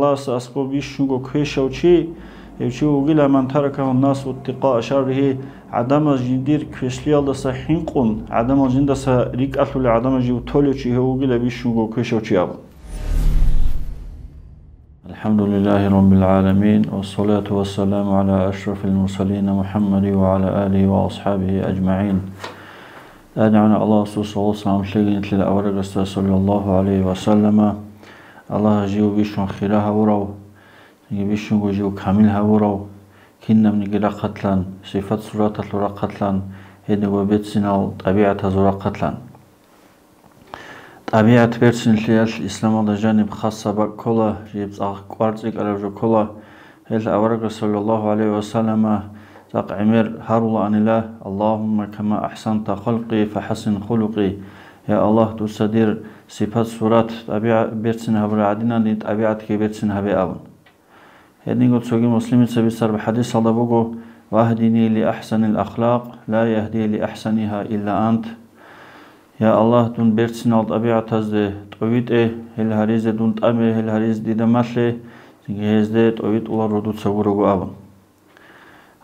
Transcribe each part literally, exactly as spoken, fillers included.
Аллагьасда аскӀоб бищунго квешав чи, гьев чи вугила, ман таракагьу ннасу иттикъаа шарригьи, гӀадамаз жиндир квешлъиялдаса хӀинкъун, гӀадамал жиндаса рикӀкӀалъулел, гӀадамаз жив толев чи гьев вугила бищунго квешав чи абун. الحمد لله رب العالمين، والصلاة والسلام على أشرف المرسلين محمد وعلى آله وأصحابه أجمعين. ТӀадегӀанав Аллагьасул салават-салам лъеги нилъер аварагасда, саллаллагьу гӀалайгьи ва саллама. Аллагьас жив бищун хира гьавурав, цинги бищунго жив камил гьавурав, кинабниги рахъалъан, сипат-сураталъул рахъалъан, гьединго берцинал тӀабигӀатазул рахъалъан. ТӀабигӀат берцинлъиялъ исламалда жаниб хасаб бакӀ ккола, жиб цӀакъ кӀвар цӀикӀкӀараб жо ккола. Гьел аварагас, саллаллагьу гӀалайгьи ва саллама, цӀакъ гӀемер гьарулаанила: «Аллагьумма кама ахӀсанта халкъи фахӀассин хулукъи». Я Аллагь, дуца дир сипат-сурат, тӀабигӀат берцин гьабураб гӀадинан, дир тӀабигӀатги берцин гьабе абун. Гьединго цоги Муслимица бицараб хӀадисалда буго: «Вагьдини ли ахӀсанил ахлакъ, ла ягьди ли ахӀсанигьа илла ант». Я Аллагь, дун берцинал тӀабигӀатазде тӀовитӀе, гьел гьаризе дун тӀаме, гьел гьаризе дида малъе, цинги гьезде тӀовитӀуларо дуца гурого абун.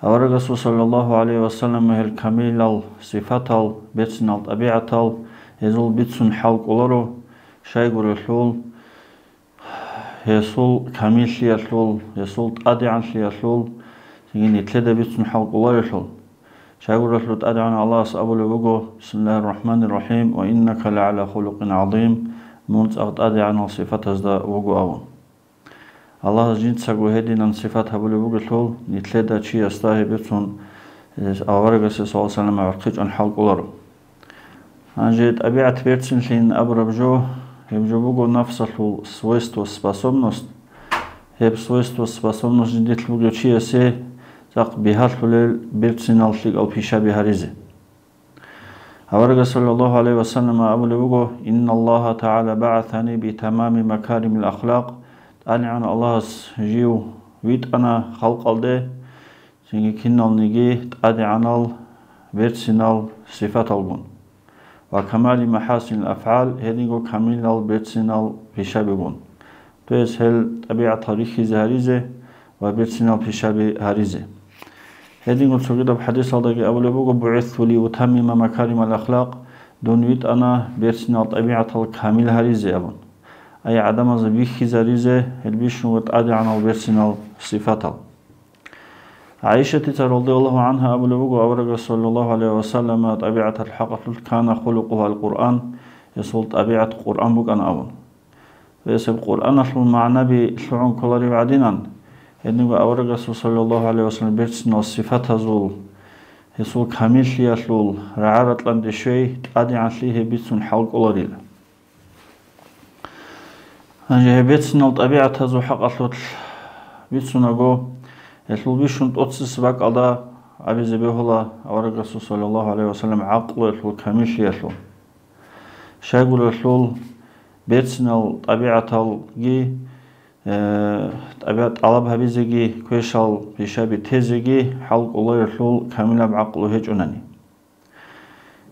Аварагасул, саллаллагьу гӀалайгьи ва саллама, гьел камилал сифатал, берцинал тӀабигӀатал гьезул бицун хӀал кӀоларо, щайгурелъул, гьесул камиллъиялъул, гьесул тӀадегӀанлъиялъул, цинги нилъеда бицун хӀал кӀоларелъул. Щайгурелъул ТӀадегӀанав Аллагьас абулеб буго: «Бисмиллагьир рахӀманир рахӀим, ва иннака лагӀала хулукъин гӀазим», мун цӀакъ тӀадегӀанал сифатазда вуго абун. Аллагьас жинцаго гьединан сифат гьабулеб бугелъул, нилъеда чиясда гьеб бицун, э, аварагасе, саллаллагьу гӀалайгьи ва саллама, гӀурхъичӀун хӀал кӀоларо. Гьанже тӀабигӀат берцинлъин абураб жо, гьеб жо буго нафсалъул свойство, способность. Гьеб свойство, способность жиндилъ бугев чиясе цӀакъ бигьалъулел берцинал лъикӀал пишаби гьаризе. Аварагас, саллаллагьу гӀалайгьи ва саллама, абулеб буго: «Инналлагьа тагӀала багӀасани битамами макаримил ахлакъ», ТӀадегӀан Аллагьас жив витӀана халкъалде, цинги киналниги тӀадегӀанал берцинал сифаталгун, «ва камали махӀасинил афгӀал», гьединго камилал берцинал пишабигун. То есть гьел тӀабигӀатал рихьизе гьаризе ва берцинал пишаби гьаризе. Гьединго цогидаб хӀадисалдаги абулеб буго: «БугӀисту ли утаммима макаримал ахлакъ», дун витӀана берцинал тӀабигӀатал камил гьаризе абун. Ай гӀадамазда бихьизаризе гьел бищунго тӀадегӀанал берцинал сифатал. ГӀайшатица, радияллагьу гӀангьа, абулеб буго, аварагас, саллаллагьу гӀалайгьи ва саллама, тӀабигӀаталъул хӀакъалъулъ: «Кана хулукъугьал Къуръан», гьесул тӀабигӀат Къуръан букӀана абун. Гьесаб Къуръаналъул магӀнаби лъугӀун кколарев гӀадинан, гьединго аварагасул, саллаллагьу гӀалайгьи ва саллам, берцинал сифатазул, гьесул камиллъиялъул рагӀа-ратӀланде щвей, тӀадегӀанлъи гьеб бицун хӀал кӀоларила. Гьанже гьеб берцинал тӀабигӀатазул хӀакъалъулъ бицунаго, гьелъул бищун тӀоцебесеб бакӀалда абизе бегьула аварагасул, саллаллагьу гӀалайгьи ва саллам, гӀакълуялъул камиллъиялъул. Щайгурелъул берцинал тӀабигӀаталги, э, тӀабигӀат тӀалаб гьабизеги, квешал пишаби тезеги хӀал кӀоларелъул камилаб гӀакълу гьечӀунани.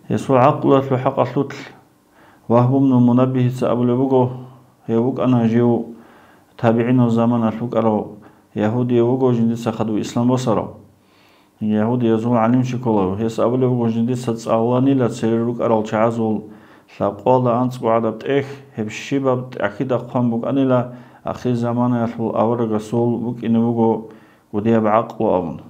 Гьесул гӀакълуялъул хӀакъалъулъ Вагьб ибн Мунаббигьица абулеб буго, гьев вукӀана жив табигӀинал заманалъ вукӀарав ягьудияв вуго, жиндица хадув ислам босарав. Ягьудиязул гӀалимчи кколав, гьес абулеб буго, жиндица цӀаланила церер рукӀарал чагӀазул лъабкъоялда анцӀго гӀадаб тӀехь, гьеб щибаб тӀахьида хъван букӀанила, ахирзаманаялъул аварагасул букӀине буго кӀудияб гӀакълу абун.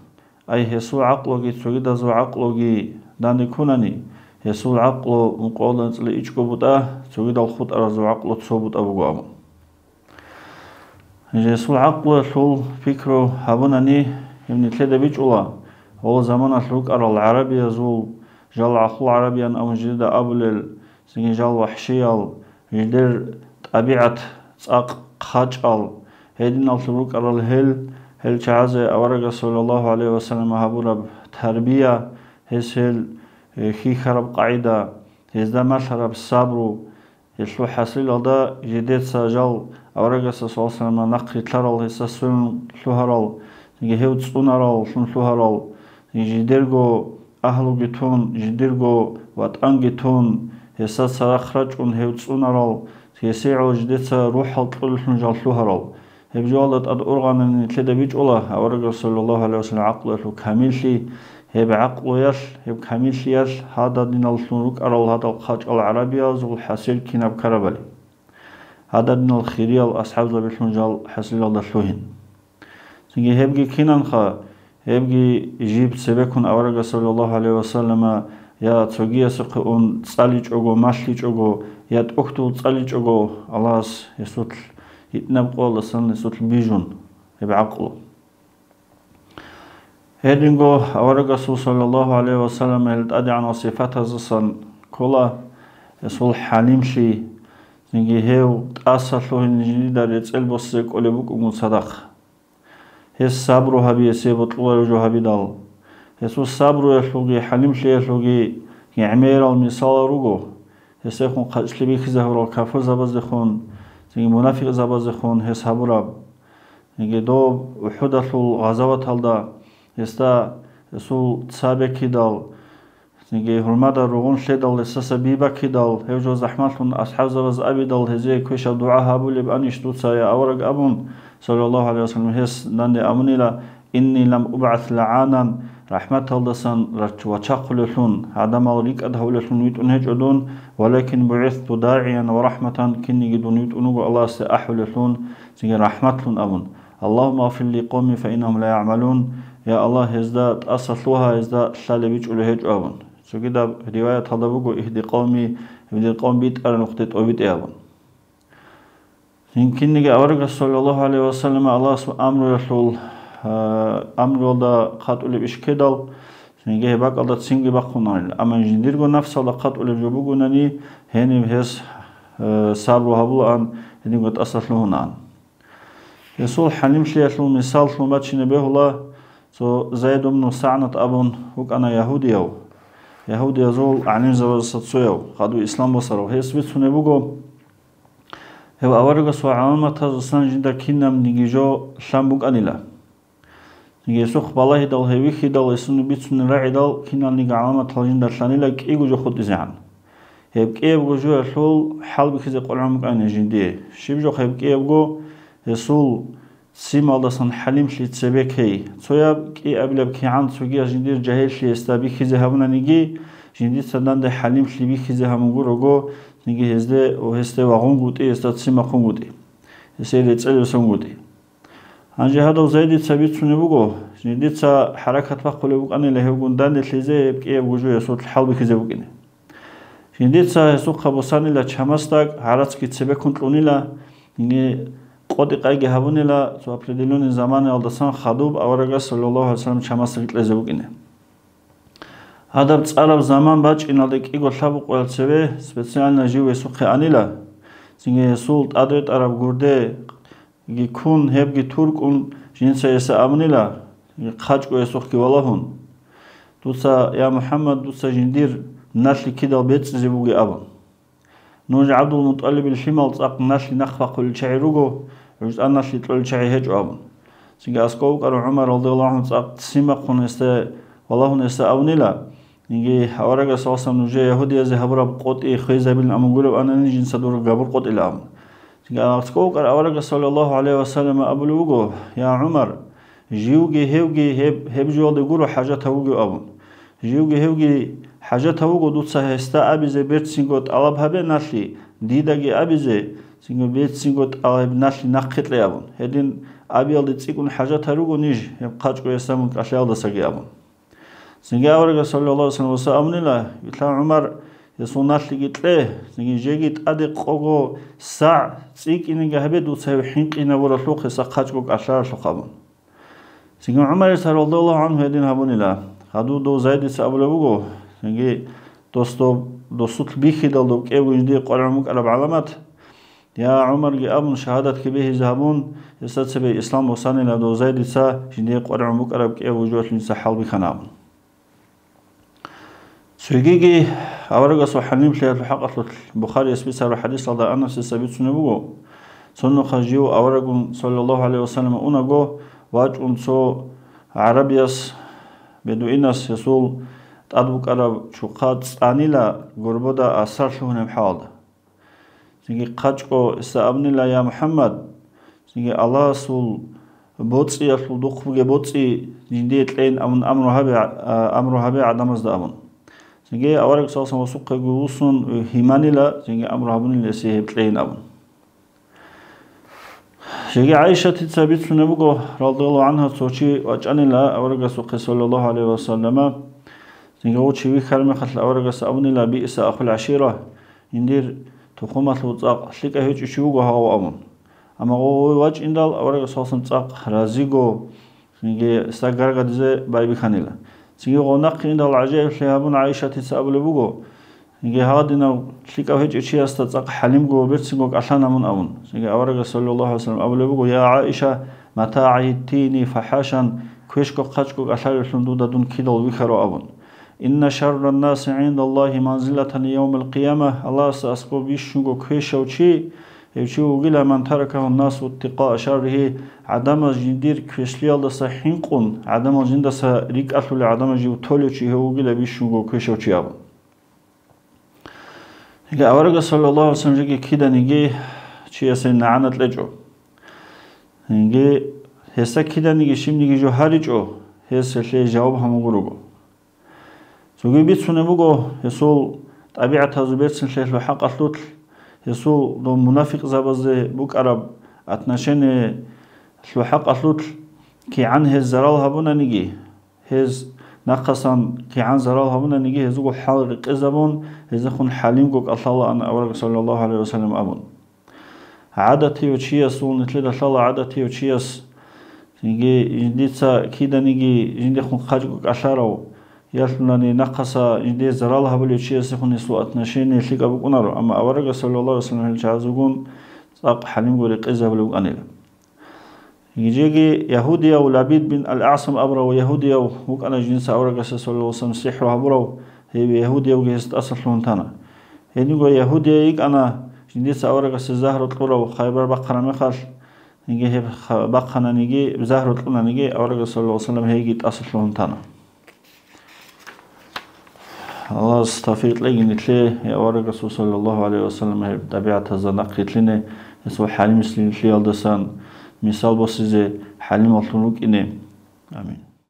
Ай, гьесул гӀакълуги цогидазул гӀакълуги данде ккунани, гьесул гӀакълу ункъоялда анцӀила ичӀго бутӀа, цогидал хутӀаразул гӀакълу цо бутӀа буго абун. Гьесул гӀакълуялъул пикру гьабунани, гьеб нилъеда бичӀчӀула, гьол заманалъ рукӀарал гӀарабиязул, жал гӀахул гӀарабиян абун жидеда абулел, цинги жал вахӀшиял, жидер тӀабигӀат цӀакъ хъачӀал, гьединаллъун рукӀарал гьел, гьел чагӀазе аварагас, саллаллагьу гӀалайгьи ва саллам, гьабураб тарбия, гьес гьел, э, хьихьараб къагӀида, гьезда малъараб сабру, гьелъул хӀасилалда жидеца жал аварагасда, саллаллагьу гӀалайгьи ва саллам, нахърилълъарал, гьесда сверун лъугьарал, цинги гьев цӀунараллъун лъугьарал, цинги жидерго агьлуги тун, жидерго ватӀанги тун, гьесда цадахъ рачӀун гьев цӀунарал, гьесие гӀоло жидеца рухӀал кьолеллъун жал лъугьарал, Гьеб жоялда тӀад ургъанани нилъеда бичӀчӀула аварагас саллаллагьу гӀалайгьи вассалам гӀакълуялъул камиллъи, гьеб гӀакълуялъ, гьеб камиллъиялъ гьададиналлъун рукӀарал гьадал хъачӀал гӀарабиязул хӀасил кинаб ккарабали. Гьададинал хириял асхӀабзабилъун жал хӀасилалда лъугьин. Цинги гьебги кинанха, гьебги жиб цебеккун аварагас саллаллагьу гӀалайгьи вассалама я цогиясухъе ун цӀаличӀого, малъичӀого, я тӀухьдул цӀаличӀого, Аллагьас гьесулъ гьитӀинаб къоялдасан гьесулъ бижун гьеб гӀакълу. Гьединго аварагасул саллаллагьу гӀалайгьи вассалам гьел тӀадегӀанал сипатаздасан ккола гьесул хӀалимлъи, цинги гьев тӀаса лъугьине жиндида рецӀел босизе кӀолеб букӀунгун цадахъ. Гьес сабру гьабиялъе бокьуларев жо гьабидал, гьесул сабруялъулги хӀалимлъиялъулги гӀемерал мисалал руго, гьесдехун хъачӀлъи бихьизе гьавурал кафурзабаздехун, цинги мунафикъзабаздехун гьес гьабураб. Цинги доб УхӀудалъул гъазаваталда гьесда гьесул ццаб беккидал, цинги гьурмада ругъун лъедал гьесдаса би баккидал, гьев жо захӀмалъун асхӀабзабаз абидал, гьезие квешаб дугӀа гьабулеб анищ дуца, я авараг, абун, саллаллагьу гӀалайгьи вассалам, гьес данде абунила: «Инни лам убгӀас лагӀанан», рахӀматалдасан рач-, вачахъулевлъун, гӀадамал рикӀкӀад гьавулевлъун витӀун гьечӀо дун, «валакин бугӀисту дагӀиян ва рахӀматан», кинниги дун витӀун вуго Аллагьасде ахӀулевлъун, цинги рахӀматлъун абун. «Аллагьумма гъфир ли къавми фа иннагьум ла ягӀламун», я Аллагь, гьезда тӀаса лъугьа, гьезда лъалеб бичӀчӀулеб гьечӀо абун. Цогидаб риваяталда буго: «Игьди къавми», гьеб дир къавм битӀараб нухде тӀобитӀе абун. Цин кинниги аварагас саллаллагьу гӀалайгьи вассалам Аллагьасул амруялъул, а, амруялда хъатӀулеб иш ккедал, цинги гьеб бакӀалда цинги бахъунарила. Амма жиндирго нафсалда хъатӀулеб жо бугунани, гьениб гьес, э, сабру гьабулаан, гьединго тӀаса лъугьунаан. Гьесул хӀалимлъиялъул мисаллъун бачине бегьула цо Зайд ибн СагӀнат абун вукӀана ягьудияв, ягьудиязул гӀалимзабаздаса цояв, хадув ислам босарав. Гьес бицунеб буго, гьев аварагасул гӀаламатаздасан жинда кинабниги жо лъан букӀанила. Гьесухъ балагьидал, гьев вихьидал, гьесул бицунел рагӀидал киналниги гӀаламатал жинда лъанила кӀиго жо хутӀизегӀан. Гьеб кӀиябго жоялъул хӀалбихьизе къваригӀун букӀанила жиндие. Щиб жо гьеб кӀиябго? Гьесул ццималдасан хӀалимлъи цебекей. Цояб кӀиабилеб кигӀан цогияс жиндир жагьиллъи гьесда бихьизе гьабунаниги, жиндица данде хӀалимлъи бихьизе гьабун гурого, цинги гьезде, гьесде вагъунгутӀи, гьесда ццин бахъунгутӀи, гьесие рецӀелев сонгутӀи. Гьанже гьадав Зайдица бицунеб буго, жиндица хӀаракат бахъулеб букӀанила гьевгун данделъизе гьеб кӀиябго жо гьесулъ хӀалбихьизе букӀине. Жиндица гьесухъа босанила чамасдак, гӀарацги цебеккун кьунила, цинги къотӀи-къайги гьабунила, цо определённый заманаялдасан хадуб аварагас, саллаллагьу гӀалайгьи вассалам, чамасдаги кьезе букӀине. Гьадаб цӀараб заман бачӀиналде кӀиго лъабкъоял цеве специально жив гьесухъе анила, цинги гьесул тӀадвитӀараб гурде ги ккун, гьебги туркӀун, жинца гьесда абунила, хъачӀго гьесухъги валагьун: «Дуца, я МухӀаммад, дуца жиндир налъи кидал бецӀизе бугеб», – абун. Нуж ГӀабдулмутӀалибил лъимал цӀакъ налъи нахъ бахъулел чагӀи руго, гӀужтӀа налъи кьолел чагӀи гьечӀо абун. Цинги аскӀов вукӀарав ГӀумар радияллагьу гӀангьу цӀакъ ццин бахъун гьесда валагьун гьесда абунила, цинги аварагас васан нужее ягьудиязе гьабураб къотӀи хвезабилин абун гуреб анани, жинца дур габур къотӀила абун. Цинги аскӀов вукӀарав аварагас, саллаллагьу гӀалайгьи вассалам, абулеб буго: «Я ГӀумар, живги гьевги гьеб, гьеб жоялде гуро хӀажатав вугев», – абун. «Живги гьевги хӀажатав вуго дуца гьесда абизе берцинго тӀалаб гьабе налъи, дидаги абизе, цинги берцинго тӀалаб налъи нахъе кье», – абун. «Гьедин абиялде цӀикӀкӀун хӀажатал руго ниж, гьеб хъачӀго гьесда мун кӀалъаялдасаги», – абун. Цинги аварагас, саллаллагьу гӀалайгьи вассалам, абунила: «Вилълъа, ГӀумар, гьесул налъиги кье, цинги жеги тӀаде къого сагӀ цӀикӀкӀинеги гьабе дуца гьев хӀинкъинабуралъухъ, гьесда хъачӀго кӀалъаралъухъ», – абун. Цинги ГӀумарица радияллагьу гӀангьу гьедин гьабунила. Хадув дов Зайдица абулеб буго, цинги дос доб, досулъ бихьидал доб кӀиябго жиндие къваригӀун букӀараб гӀаламат: «Я ГӀумарги», – абун, шагьадатги бихьизе гьабун, гьесда цебе ислам босанила дов Зайдица, жиндие къваригӀун букӀараб кӀиябго жоялъ жинца хӀалбихьана абун. Цогиги аварагасул хӀалимлъиялъул хӀакъалъулъ Бухарияс бицараб хӀадисалда Анасица бицунеб буго: цо нухалъ жив авараггун, саллаллагьу гӀалайгьи вассалам, унаго, вачӀун цо гӀарабияс, бедуинас гьесул тӀад букӀараб чухъа цӀанила гурбода асар лъугьунеб хӀалалда. Цинги хъачӀго гьесда абунила: «Я МухӀаммад, Цинги Аллагьасул боцӀиялъул духъ бугеб боцӀи жиндие кьейин абун амру гьабе, а, амру гьабе гӀадамазда абун. Цинги авараг саллаллагьу гӀалайгьи вассалам васухъеги вуссун, гьиманила, цинги амру гьабунила гьесие гьеб кьейин абун. Жеги ГӀайшатица бицунеб буго, радияллагьу гӀангьа, цо чи вачӀанила аварагасухъе, саллаллагьу гӀалайгьи вассаллама, цинги гъов чи вихьараб мехалъ аварагас абунила: «Биъса ахул гӀашира», жиндир тухумалъул цӀакъ лъикӀав гьечӀев чи вуго гьав абун. Амма гъов вачӀиндал аварагас саллаллагьу гӀалайгьи вассаллам цӀакъ разиго, цинги гьесда гаргадизе байбихьанила. Цинги гъов нахъе индал гӀажаиблъи гьабун ГӀайшатица абулеб буго, цинги гьадинав лъикӀав гьечӀев чиясда цӀакъ хӀалимго ва берцинго кӀалъана мун абун. Цинги аварагас саллаллагьу гӀалайгьи вассаллам абулеб буго: «Я ГӀайша, мата гӀагьидтини фахӀашан, квешго хъачӀго кӀалъалевлъун дуда дун кидал вихьарав», абун. «Инна шарран наси гӀиндаллагьи манзилатан явмал къияма», Аллагьасда аскӀоб бищунго квешав чи, гьев чи вугила, «ман таракагьу ннасу иттикъаа шарригьи», гӀадамаз жиндир квешлъиялдаса хӀинкъун, гӀадамал жиндаса рикӀкӀалъулел гӀадамаз жив толев чи гьев вугила бищунго квешав чи абун. Гьебги аварагас, саллаллагьу гӀалайгьи вассаллам, жеги киданиги чиясе нагӀана кьечӀо. Гьебги гьесда киданиги щибниги жо гьаричӀо, гьес гьелъие жаваб гьабун гуруго. Цоги бицунеб буго, гьесул тӀабигӀатазул берцинлъиялъул хӀакъалъулъ, гьесул дов мунафикъзабазде букӀараб отношениялъул хӀакъалъулъ кигӀан гьез зарал гьабунаниги, гьез нахъасан кигӀан зарал гьабунаниги, гьезулго хӀал рекъезабун, гьезехун хӀалимго кӀалъалаан авараг, саллаллагьу гӀалайгьи вассаллам, абун. ГӀадатияв чиясул, нилъеда лъала гӀадатияв чияс, цинги жиндица киданиги жиндихъун хъачӀго кӀалъарав, ялъунани нахъаса жиндие зарал гьабулев чиясехун гьесул отношение лъикӀаб букӀунаро, амма аварагас, саллаллагьу гӀалайгьи вассаллам, гьел чагӀазулгун цӀакъ хӀалимго рекъезабулев вукӀанила. Жеги ягьудияв Лабид бин ал-АгӀсам абурав ягьудияв вукӀана жиндица аварагасе, саллаллагьу гӀалайгьи вассаллам, сихӀру гьабурав, гьев ягьудиявги гьес тӀасалъугьун тана. Гьенивго ягьудияй йикӀана жиндица аварагасе загьру кьурав Хайбар бахъараб мехалъ, гьеб ха-, бахъананиги, загьру кьунаниги, аварагас, саллаллагьу гӀалайгьи вассаллам, гьейги тӀасалъугьун тана. Аллагьас тавфикъ кьеги нилъее, аварагасул, саллаллагьу гӀалайгьи вассаллам, гьеб тӀабигӀатазда нахърилълъине, гьесул хӀалимлъиялдасан мисал босизе, хӀалималлъун рукӀине. Амин.